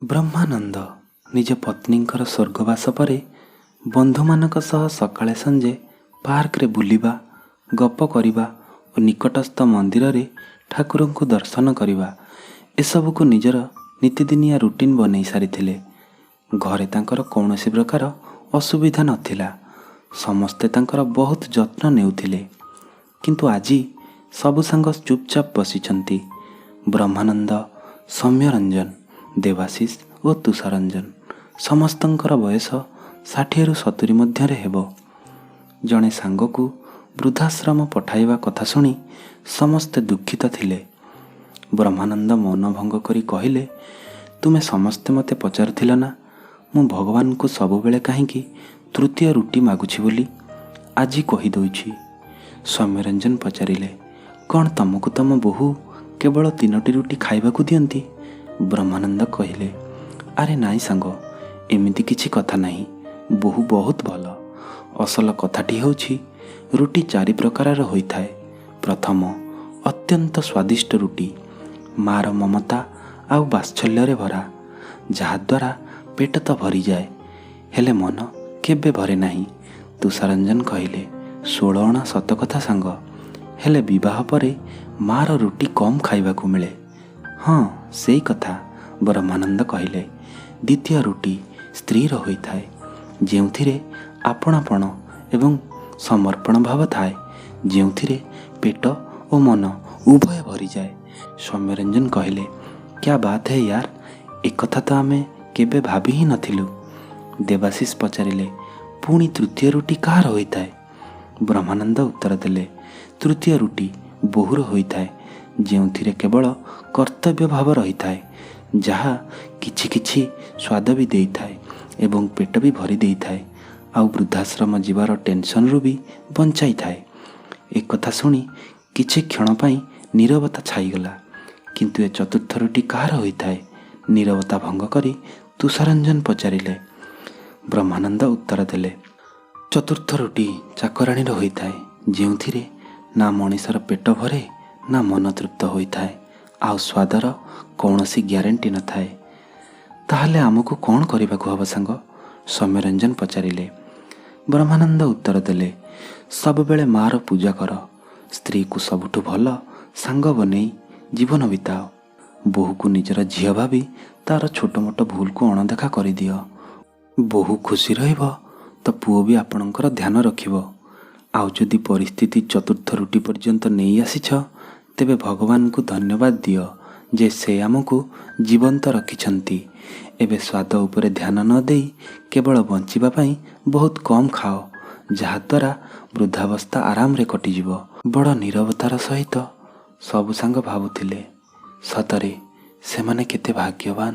ବ୍ରହ୍ମାନନ୍ଦ ନିଜ ପତ୍ନୀଙ୍କର ସ୍ୱର୍ଗବାସ ପରେ ବନ୍ଧୁମାନଙ୍କ ସହ ସକାଳେ ସଞ୍ଜେ ପାର୍କରେ ବୁଲିବା, ଗପ କରିବା ଓ ନିକଟସ୍ଥ ମନ୍ଦିରରେ ଠାକୁରଙ୍କୁ ଦର୍ଶନ କରିବା ଏସବୁକୁ ନିଜର ନିତିଦିନିଆ ରୁଟିନ୍ ବନେଇ ସାରିଥିଲେ। ଘରେ ତାଙ୍କର କୌଣସି ପ୍ରକାର ଅସୁବିଧା ନଥିଲା। ସମସ୍ତେ ତାଙ୍କର ବହୁତ ଯତ୍ନ ନେଉଥିଲେ। କିନ୍ତୁ ଆଜି ସବୁ ସାଙ୍ଗ ଚୁପଚାପ ବସିଛନ୍ତି। ବ୍ରହ୍ମାନନ୍ଦ, ସୌମ୍ୟରଞ୍ଜନ, ଦେବାଶିଷ ଓ ତୁଷାରଞ୍ଜନ। ସମସ୍ତଙ୍କର ବୟସ 60ରୁ 70 ମଧ୍ୟରେ ହେବ। ଜଣେ ସାଙ୍ଗକୁ ବୃଦ୍ଧାଶ୍ରମ ପଠାଇବା କଥା ଶୁଣି ସମସ୍ତେ ଦୁଃଖିତ ଥିଲେ। ବ୍ରହ୍ମାନନ୍ଦ ମୌନ ଭଙ୍ଗ କରି କହିଲେ, ତୁମେ ସମସ୍ତେ ମୋତେ ପଚାରୁଥିଲ ନା, ମୁଁ ଭଗବାନଙ୍କୁ ସବୁବେଳେ କାହିଁକି ତୃତୀୟ ରୁଟି ମାଗୁଛି ବୋଲି? ଆଜି କହିଦେଉଛି। ସୌମ୍ୟରଞ୍ଜନ ପଚାରିଲେ, କ'ଣ ତମକୁ ତମ ବୋହୂ କେବଳ 3ଟି ରୁଟି ଖାଇବାକୁ ଦିଅନ୍ତି? ବ୍ରହ୍ମାନନ୍ଦ କହିଲେ, ଆରେ ନାଇଁ ସାଙ୍ଗ, ଏମିତି କିଛି କଥା ନାହିଁ। ବୋହୂ ବହୁତ ଭଲ। ଅସଲ କଥାଟି ହେଉଛି, ରୁଟି 4 ପ୍ରକାରର ହୋଇଥାଏ। ପ୍ରଥମ, ଅତ୍ୟନ୍ତ ସ୍ୱାଦିଷ୍ଟ ରୁଟି, ମାର ମମତା ଆଉ ବାତ୍ସଲ୍ୟରେ ଭରା, ଯାହାଦ୍ୱାରା ପେଟ ତ ଭରିଯାଏ, ହେଲେ ମନ କେବେ ଭରେ ନାହିଁ। ତୁଷାରଞ୍ଜନ କହିଲେ, 16 ଅଣା ସତ କଥା ସାଙ୍ଗ, ହେଲେ ବିବାହ ପରେ ମାର ରୁଟି କମ୍ ଖାଇବାକୁ ମିଳେ। ହଁ, ସେଇ କଥା, ବ୍ରହ୍ମାନନ୍ଦ କହିଲେ। ଦ୍ୱିତୀୟ ରୁଟି ସ୍ତ୍ରୀର ହୋଇଥାଏ, ଯେଉଁଥିରେ ଆପଣାପଣ ଏବଂ ସମର୍ପଣ ଭାବ ଥାଏ, ଯେଉଁଥିରେ ପେଟ ଓ ମନ ଉଭୟ ଭରିଯାଏ। ସୌମ୍ୟରଞ୍ଜନ କହିଲେ, କ୍ୟା ବାତ ହେ ୟାର, ଏକଥା ତ ଆମେ କେବେ ଭାବି ହିଁ ନଥିଲୁ। ଦେବାଶିଷ ପଚାରିଲେ, ପୁଣି ତୃତୀୟ ରୁଟି କାହାର ହୋଇଥାଏ? ବ୍ରହ୍ମାନନ୍ଦ ଉତ୍ତର ଦେଲେ, ତୃତୀୟ ରୁଟି ବୋହୂର ହୋଇଥାଏ, ଯେଉଁଥିରେ କେବଳ କର୍ତ୍ତବ୍ୟ ଭାବ ରହିଥାଏ, ଯାହା କିଛି କିଛି ସ୍ୱାଦ ବି ଦେଇଥାଏ ଏବଂ ପେଟ ବି ଭରି ଦେଇଥାଏ, ଆଉ ବୃଦ୍ଧାଶ୍ରମ ଯିବାର ଟେନସନରୁ ବି ବଞ୍ଚାଇଥାଏ। ଏକଥା ଶୁଣି କିଛି କ୍ଷଣ ପାଇଁ ନୀରବତା ଛାଇଗଲା। କିନ୍ତୁ ଏ ଚତୁର୍ଥ ରୁଟି କାହାର ହୋଇଥାଏ? ନୀରବତା ଭଙ୍ଗ କରି ତୁଷାରଞ୍ଜନ ପଚାରିଲେ। ବ୍ରହ୍ମାନନ୍ଦ ଉତ୍ତର ଦେଲେ, ଚତୁର୍ଥ ରୁଟି ଚାକରାଣୀର ହୋଇଥାଏ, ଯେଉଁଥିରେ ନା ମଣିଷର ପେଟ ଭରେ ନା ମନ ତୃପ୍ତ ହୋଇଥାଏ, ଆଉ ସ୍ୱାଦର କୌଣସି ଗ୍ୟାରେଣ୍ଟି ନଥାଏ। ତାହେଲେ ଆମକୁ କ'ଣ କରିବାକୁ ହେବ ସାଙ୍ଗ? ସୌମ୍ୟରଞ୍ଜନ ପଚାରିଲେ। ବ୍ରହ୍ମାନନ୍ଦ ଉତ୍ତର ଦେଲେ, ସବୁବେଳେ ମାର ପୂଜା କର, ସ୍ତ୍ରୀକୁ ସବୁଠୁ ଭଲ ସାଙ୍ଗ ବନେଇ ଜୀବନ ବିତାଅ, ବୋହୂକୁ ନିଜର ଝିଅ ଭାବି ତାର ଛୋଟ ମୋଟ ଭୁଲକୁ ଅଣଦେଖା କରିଦିଅ। ବୋହୂ ଖୁସି ରହିବ ତ ପୁଅ ବି ଆପଣଙ୍କର ଧ୍ୟାନ ରଖିବ। ଆଉ ଯଦି ପରିସ୍ଥିତି ଚତୁର୍ଥ ରୁଟି ପର୍ଯ୍ୟନ୍ତ ନେଇ ଆସିଛ, ତେବେ ଭଗବାନଙ୍କୁ ଧନ୍ୟବାଦ ଦିଅ ଯେ ସେ ଆମକୁ ଜୀବନ୍ତ ରଖିଛନ୍ତି। ଏବେ ସ୍ୱାଦ ଉପରେ ଧ୍ୟାନ ନ ଦେଇ କେବଳ ବଞ୍ଚିବା ପାଇଁ ବହୁତ କମ୍ ଖାଅ, ଯାହାଦ୍ୱାରା ବୃଦ୍ଧାବସ୍ଥା ଆରାମରେ କଟିଯିବ। ବଡ଼ ନୀରବତାର ସହିତ ସବୁ ସାଙ୍ଗ ଭାବୁଥିଲେ, ସତରେ ସେମାନେ କେତେ ଭାଗ୍ୟବାନ।